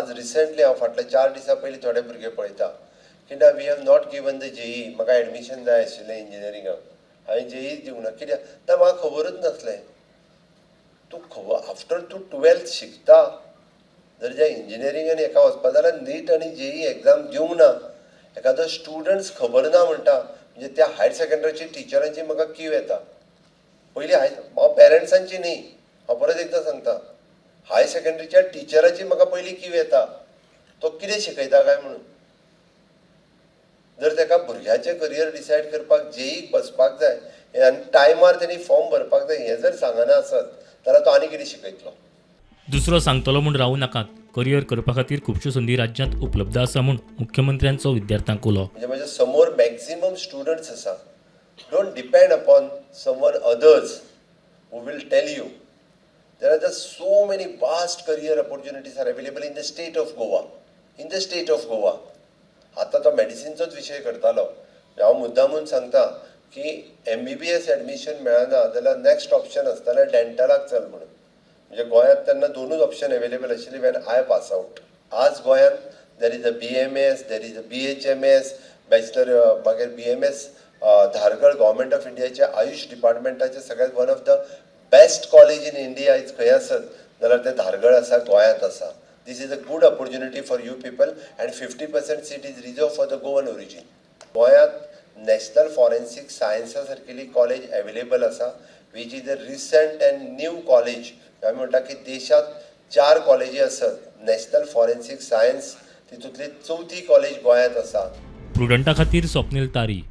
आज रिसेंटली हांव फाटल्या 4 दिसां पयलीं थोडे भुरगे पळयता कित्याक we have not given the JEE. म्हाका एडमिशन जाय आशिल्लें इंजिनियरिंगाक, हांवें जेई दिवंक ना. कित्याक? ना, म्हाका खबरूच नासलें. तूं खबर आफ्टर तूं टुवेल्थ शिकता जर ज्या इंजिनियरिंगान हेका वचपा जाल्यार नीट आनी जेई एग्जाम दिवंक ना एखादो स्टुडंट्स, खबर ना म्हणटा, म्हणजे त्या हायर सेकंडरीची टिचरांची म्हाका कीव येता पयलीं. हाय, हांव पेरंट्सांची न्ही, हांव परत एकदां सांगता, हायर सेकंडरीच्या टिचराची म्हाका पयलीं कीव येता, तो कितें शिकयता काय म्हणून. जर ताका भुरग्याचें करियर डिसायड करपाक जेईक बसपाक जाय आनी टायमार तेणी फॉर्म भरपाक जाय हें जर सांगना आसत जाल्यार तो आनी कितें शिकयतलो? दुसरो सांगतलो म्हूण रावू नाकात, करियर करपा खातीर खुबश्यो संदी राज्यांत उपलब्ध आसा म्हूण मुख्यमंत्र्यांचो विद्यार्थ्यांक उलो. म्हणजे म्हज्या समोर मॅक्झिमम स्टुडंट्स आसा. Don't depend upon someone others who will tell you. There are just so many vast career opportunities are available in the state of Goa, in the state of Goa. आतां तो मेडिसिनचोच विशय करतालो. हांव मुद्दामून सांगता की MBBS admission मेळना जाल्यार नॅक्स्ट ऑप्शन आसतालें डेंटलाक चल म्हणून. म्हणजे गोंयांत तेन्ना दोनूच ऑप्शन अवेलेबल आशिल्ली when I pass out. आज गोंयांत there is a BMS, there is a BHMS, bachelor, मागीर बीएएमएस धारगळ, गव्हर्मेंट ऑफ इंडियाच्या आयुष डिपार्टमेंटाचे सगळ्यात one of the best college in India is खंय आसत जाल्यार ते धारगळ आसा, गोंयांत आसा. This is a good opportunity for you people and 50% seat is reserve for the Goan origin. गोंयांत नॅशनल फॉरेन्सीक सायन्सा सारकेली कॉलेज अवेलेबल आसा, which is a recent and new college. आमी म्हणटा की देशांत चार कॉलेजी आसत नॅशनल फॉरेन्सीक सायन्स, तितूंतली चवथी कॉलेज गोंयांत आसा. प्रुडंटा खातीर स्वप्नील तारी.